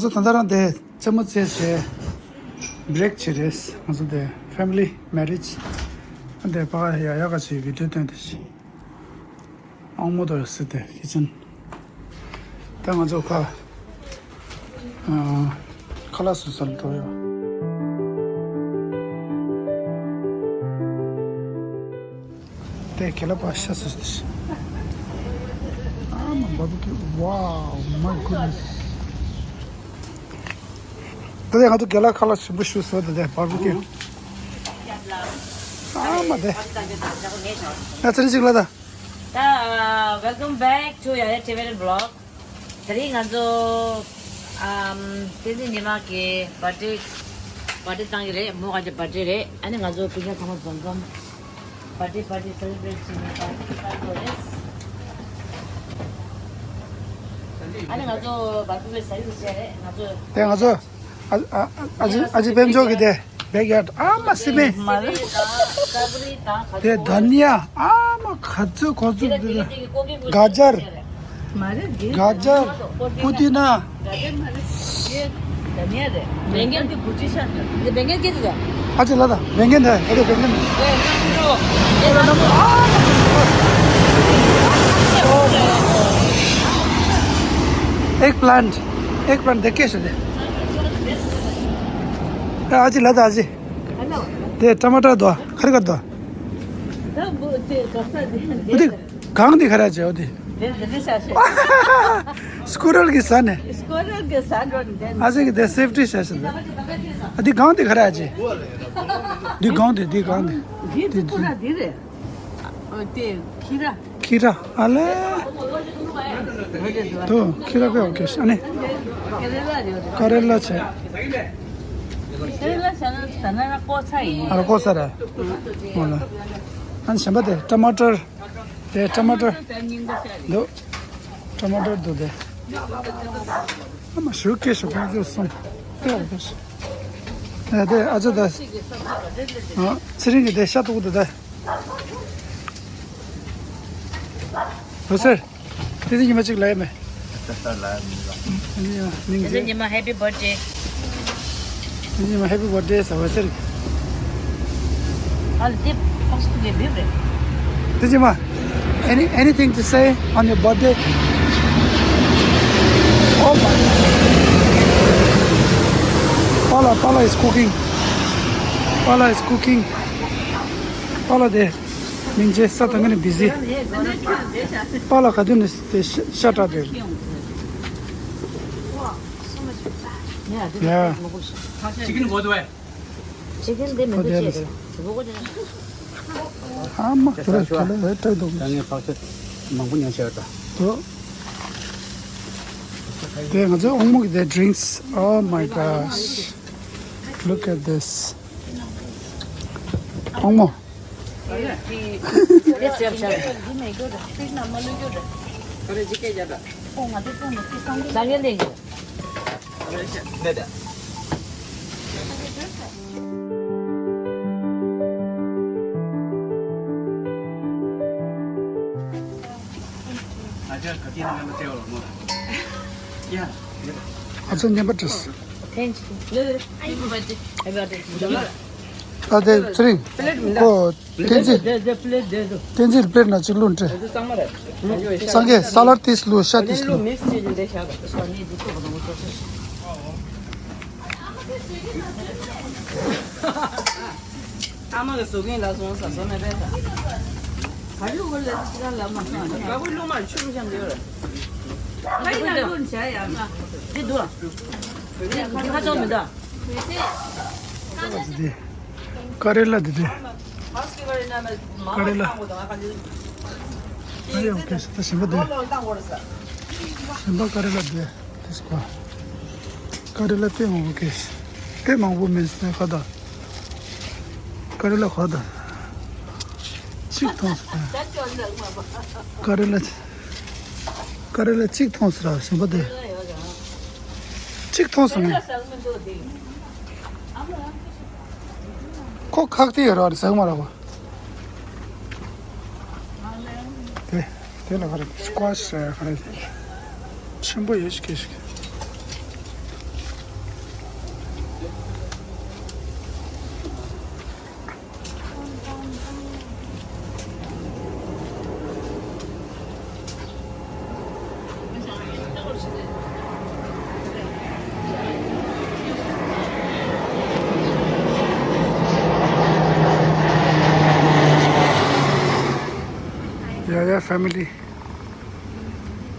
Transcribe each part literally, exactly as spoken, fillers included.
ཚོ་ད་ལྟ་རང་དེ་རྩེད་མོ་རྩེས་བྱས་བྷི་རེག་བྱས་རེད། ང་ཚོ་དེ་ཕེ་མི་ལི་མེ་རེཇ་དེ་ཕ་ག་ཡ་ཡ་ག་ཅིག་བི་ཌིའོ་སྟོན་དེ་ཞིག་ཨང་མོ་དོ་ཡོད་སྲིད་དེ་ཁི་ཆེན། ད་ང་ཚོ་ཁ་ཁ་ལག་སུ་སལ་དོ་ཡོད། དེ་ཁེ་ལ་པ་ཤ་སུ་སྟེ། ཨ་མ་བ་བུ་ཀི། Wow, my goodness. ད་དེ་ང་ཚོ་རྒན་ལགས་ཁ་ལག་ཞིམ་པོ་ཞིག་བཟོས། ད་དེ་བ་བུ་ཀི། ཨ་མ་དེ། ང་ཚར་ཅིག་ལ་ད། ད་welcome back to Yaya Tibetan vlog. དེ་རིང་ང་ཚོ་ཨམ་བསྟན་འཛིན་ཉི་མ་གི་བར་ཐི་ཌེ། བར་ཐི་ཌེ་བཏང་གི་རེད། མོ་ག་ཅིག་བར་ཐི་ཌེ་རེད། ཨ་ནི་ང་ཚོ་སྤུན་ཀྱག་ཚང་མ་འཛོམས་འཛོམས་བར་ཐི་ཌེ་བར་ཐི་ཌེ་སེ་ལེ་བྷི་རེཊ་བྱེད་ནས་བར་ཐི་ཌེ་བཏང་གི་རེད། ཨ་ནི་ང་ཚོ་བར་ཐི་ཌེ་ཟ་ཡི་བྱས་རེད་ང་ཚོ། དེ་ང་ཚོ་ཨ་ཨ་ཨ་ཅི་ཨ་ཅི་དཔལ་འབྱོར་གི་དེ་བེག་ཡར་ཌི། ཨ་མ་སི་མེ། དེ་དྷ་ནི་ཡ། ཨ་མ་ག་ཚོད་ག་ཚོད་དེ། ག་ཅར། ག་ཅར། པུ་ཏི་ན། བེང་གན་དེ་གུ་ཅི་ཤ་དེ། བེང་གན་སྐད་དེ། ཨ་ཅེ་ལ་ད་བེང་གན་དེ་ཨ་ཅེ་བེང་གན། ཨེག་པི་ལན་ཊི། ཨེག་པི་ལན་ཊི་དེ་སྐད་ཤ་དེ། ཨ་ཅེ་ལ་ད་ཨ་ཅེ། དེ་ཊ་མ་ཊར་དོ། ཁ་རི་ཁ་དོ། ད་འདི་གང་འདི་ག་ར་བྱེད་འོ་དེ། སྐུ་རལ་གི་ས་ནས། སྐུ་རལ་གི་ས་འགྲོ་ནས་དེ། ཨ་ཅེ་གི་དེ་སེབ་ཊི་བྱ་ཞིག་འདི། ཨ་འདི་གང་འདི་ག་ར་བྱེད། འདི་གང་འདི་འདི་གང་འདི། འདི་འདི་སྐུ་རལ་འདི་རེད། འོ་དེ་ཁྱི་ར། ཁྱི་ར་ཨ་ལེ། དོ་ཁྱི་ར་པེ་ཨོ་ཀེ་ཤ་ཨ་ནི། ཀ་རེ་ལ་བྱས། ཀ་རེ་ལ་བྱས་ན་ད་ན་ར་ཀོ་ཚ་ཡིན། ཨ་ར་ཀོ་ཚ་ར། འོ་ལ། ཨ་ནི་གཞན་པ་དེ་ཊ་མ་ཊར། དེ་ཊ་མ་ཊར། འདུག་ཊ་མ་ཊར་འདུག་དེ། ཨ་མ་ཞུ་ཀེ་ཤ་ཀོ་ཚོ་སོང་། དེ་ཨོ་ཀེ་ཤ། ཨ་དེ་ཨ་ཅེ་ད། ཨ་ཚེ་རིང་གི་དེ་ཤ་ཏོག་དེ་ད། ལོ་སར། དེ་ཚེ་ཉི་མ་གཅིག་ལ་ཡ་མེད། དེ་ཚེ་ཉི་མ་མིང་དེ་ཚེ་ཟེར། ཉི་མ་ཧེ་པི་བར་ཐི་ཌེ། དེ་ཚེ་ཉི་མ་ཧེ་པི་བར་ཐི་ཌེ་ཟེར་བ་ཟེར། ཨ་ལ་དེ་ཕོགས་ཀྱི་བེབ་རེད། དེ་ཚེ་ཉི་མ། Any anything to say on your birthday? Oh my God. Paula, Paula is cooking. Paula is cooking. Paula དེ། མིང་ཅེ་ས་ད་ང་ནི་བི་ཟི། པཱ་ལགས་ག་དུས་ནས་དེ་ཤ་ཤ་སྟག་དེ། ཡ། ཅི་ཀིན་བོ་དུ་བས། ཅི་ཀིན་དེ་མི་འདུག་ཅེས་རེད། ཨ་མ་དེ་ར་ག་ལ་ཧེ་ཏྲག་འདུག་ད་ངས་ཕག་ཤ་མང་པོ་ཉོས་བྱས་ད། དོ། དེ་ང་ཚོའི་ཨོང་མོ་གི་དེ་drinks. Oh my gosh. Look at this. ཨོང་མོ། ཨ་ཅག་ཉན་པ་བྲིས། ཨ་དེ་ཚེ་རིང་ཁོ། བསྟན་འཛིན། བསྟན་འཛིན་པླེཊ་ནང་གཅིག་བླུགས་འདྲ། སངས་རྒྱས་ས་ལར་ཏིས་བླུགས། ཤ་ཏིས་བླུགས། ཨ་མ་གི་བཟོ་མཁན་ལ་སོང་ས་བཟོ་མེད་པས་ད། ག་རེ་ལ་ཅི་ག་ལ་མ་སོང་ནས་ག་བུ་ལོ་མར་ཆུ་རུ་ཤམ་ཡོད་རེད། ཁ་ཡིན་ན་ལོ་འཇའ་ཡ་མ་དེ་འདུག་ཁ་ཚོ་མི་འདུག་ཀ་རེ་ལ་དེ་དེ། ཀ་རེ་ལ། ཨ་ཡ་ཨོ་ཀེ་ཤ་ད་ཞིམ་པོ་དེ། ཞིམ་པོ་ཀ་རེ་ལ་དེ། དེ་སྐོར། ཀ་རེ་ལ་དཔེ་མང་པོ་ཀེ་ཤ། དཔེ་མང་པོ་མིན་སི་ནས་ཁ་ད། ཀ་རེ་ལ་ཁ་ད། གཅིག་མཐོང་སོང་། ཀ་རེ་ལ། ཀ་རེ་ལ་གཅིག་མཐོང་སོང་ར་ཞིམ་པོ་དེ། གཅིག་མཐོང་སོང་ངས། ཁོ་ཁག་ཏི་ཡོད་ར་ཟ་གི་མ་ར་བ། དེ་དེ་ལ་ག་རེ་སི་ཀོ་ཤ་ཟེར་ག་རེ་ཆེན་པོ་ཡོད་ཤི་ཀེ་ཤི། ཕེ་མི་ལི་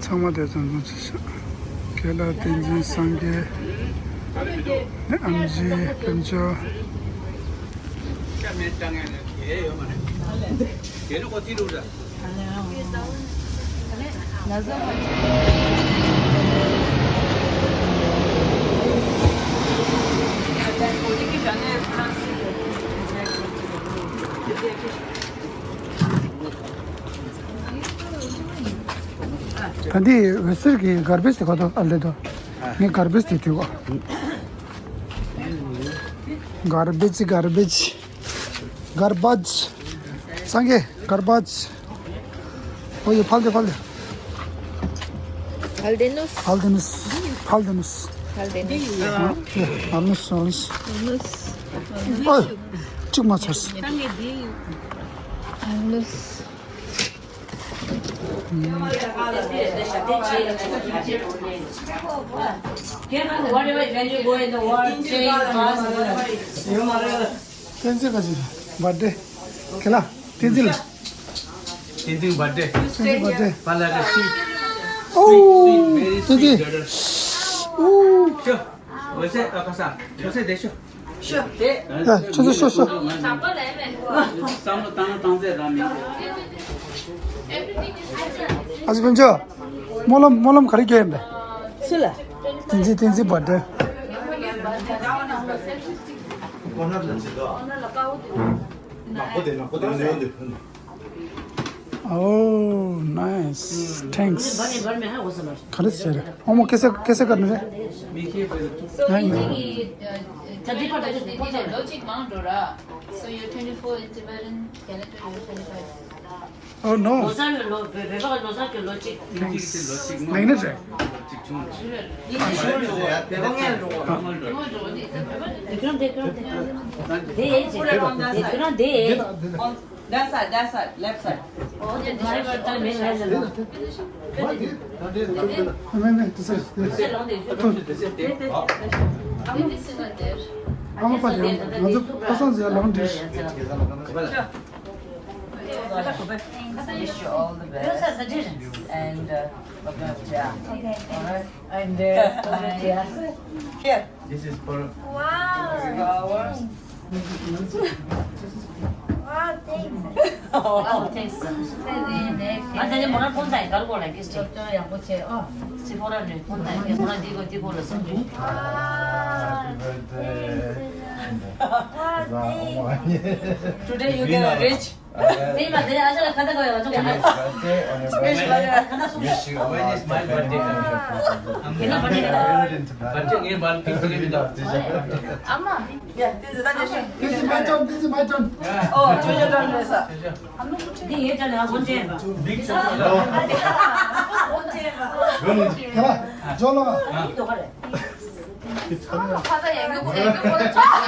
ཚང་མ་དེ་ཚོ་འཛོམས་ཚར་ཤག་ཁེ་ལ་བསྟན་འཛིན་སངས་རྒྱས། ཨམ་ཆི་དཔལ་འབྱོར། ད་འདི་འོད་ཟེར་གྱི་གར་བེཇ་དེ་ག་དོ་ཨ་ལེ་དོ། ངས་གར་བེཇ་དེ་དུས་གོ། གར་བེཇ་གར་བེཇ། གར་བེཇ། སངས་རྒྱས་གར་བེཇ། ཨོ་ཡེ་ཕལ་ཏེ་ཕལ་ཏེ། ཕལ་ཏེ་ནུས། ཕལ་ཏེ་ནུས། ཕལ་ཏེ་ནུས། ཕལ་ཏེ་ནུས། ཨ་ནུས་ཨ་ནུས། ཨ་ནུས། ཨོ། གཅིག་མ་ཚར། ཨ་ནུས། Whatever, when you go in the world, change, pass. བསྟན་འཛིན་ག་ཅི་བར་ཌེ། ཁེ་ལ་བསྟན་འཛིན་ལ། བསྟན་འཛིན་བར་ཌེ། བསྟན་འཛིན་བར་ཌེ། ཕ་ལ་རེ་སི། ཨོ། Sweet, very sweet daughter. ཨོ། ཤོ། འོད་ཟེར་ཨ་ཁ་ས། འོད་ཟེར་དེ་ཤོ། ཤོ། དེ། ཨ་ཁྱོད་ཚོ་ཤོ་ཤོ། བསམ་བློ་བཏང་ན་བཏང་ཚད་རང་མིན། ཨ་ཙི་དཔལ་འབྱོར། སྨོན་ལམ་སྨོན་ལམ་ག་རེ་རྒྱག་ཡིན་པས། སུ་ལ། བསྟན་འཛིན་བསྟན་འཛིན་བར་ཌེ། Oh, nice. Thanks. ག་རེ་ཟེར། ཨོ་མོ་ཁེ་སེ་ཁེ་སེ་ག་ནི་རེད། So, ཡིན་གྱི། ལོ་གཅིག་མང་འགྲོ་ར། So, you're twenty-four in Tibetan calendar, you're twenty-five. Oh no. ལོ་གསར་ལོ་བོད་པ་ལོ་གསར་གྱི་ལོ་གཅིག Thanks. Magnet རེད། འདི་ནི་ཞོར་འགྲོ་བོད་པ་ངན་འགྲོ་བོ། དེ་གང་དེ་གང་དེ་གང་དེ་ཡེ་ཅེ་དེ་གང་དེ། That side, that side, left side. ཨོ་དེ་driver ད་མེད་ལ་ལ། མེད་མེད་དེ་སེ་དེ་སེ་ལོང་དེ་ཨ་མ་པ་དེ་ང་ཚོ་ཁ་སང་ཟེར་ལོང་དེ། Wish you all the best. And uh, okay. All right. And uh, yeah. Here. This is for Wow. Flowers. Wow, thanks. ཨ་ནི་མོ་རང་ཕོན་ཐང་གར་གོ་ལ་ཀིས་ཏི། ཅོ་ཡག་པོ་བྱས་ཨོ། སི་ཕོ་ར་ནི་ཕོན་ཐང་གི་མོ་རང་འདི་གོ་འདི་གོ་ལ་སོང་ཏེ། Wow, thanks. Today you get rich. དེ་མ་དེ་ཨ་ཅག་ལ་ཁ་བཏགས་གོ་ཡོད་ཅོག་ཡ། Special ཁ་བཏགས་སོང་། Wish you a lot of happiness. དེ་ན་བར་ཐི་ཌེ་ག་ད། བར་ཐི་ཌེ་ངའི་བར་ཐི་ཌེ་ག་ད། ཨ་མ། Yeah, this is not just This is my turn. This is my turn. Oh, ཅོ་ཅོ་ཅོ་ཅོ་ས། འདི་ཡོད་ཅག་ལ་སྒོ་འབྱེད་པ། Big show. སྒོ་འབྱེད་པ། ཁྱེད་ལ་ཇོ་ལོ་བ། འདི་དོ་ག་རེད། ཁ་ས་ཡང་གི་གོ་ཡང་གི་གོ་ལ་ཅོ། ང་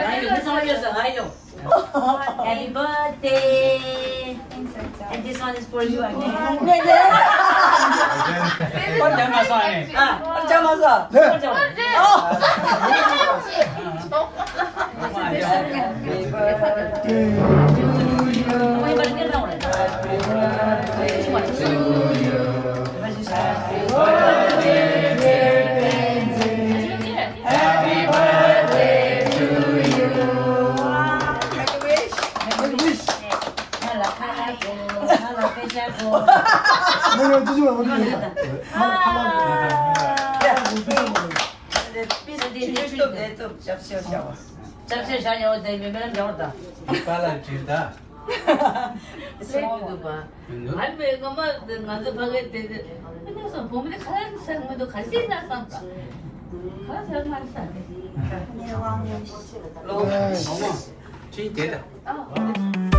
ཡོང་། མི་ཚང་མ་ཡོད་ས་ང་ཡོང་། Happy birthday. And this one is for you again. ཨོ་ལེ་མ་སོང་ཨ་ནི། ཨ་ལྕགས་མ་ཟ། ལེ། ཨོ། Happy birthday to you. Happy birthday to you. Happy birthday to you. Make a wish. Make a wish. ཁ་ལ་ཁ་ལ་གོ། ཁ་ལ་དཔེ་ཆ་གོ། ཁ་ལ་ཁ་ལ། ཅབ་ཅེ་ཤ་ཉོ་དེ་མེ་མེ་ལ་ཉོ་ད། པ་ལ་ཅི་ད། སེམས་མི་འདུག་པ། ཨ་མའི་སྔ་མ་ང་ཚོ་ཕ་གིར་བསྡད་དུས་ཨ་ནི་སོང་བུ་མོ་ནི་ཁ་ལག་ཟ་མི་འདུག་ག་ཅི་ན་བསམ་ད། ཁ་ལག་ཟ་མ་ཟ་ནི། ལོ། ཅི་དེ་ད།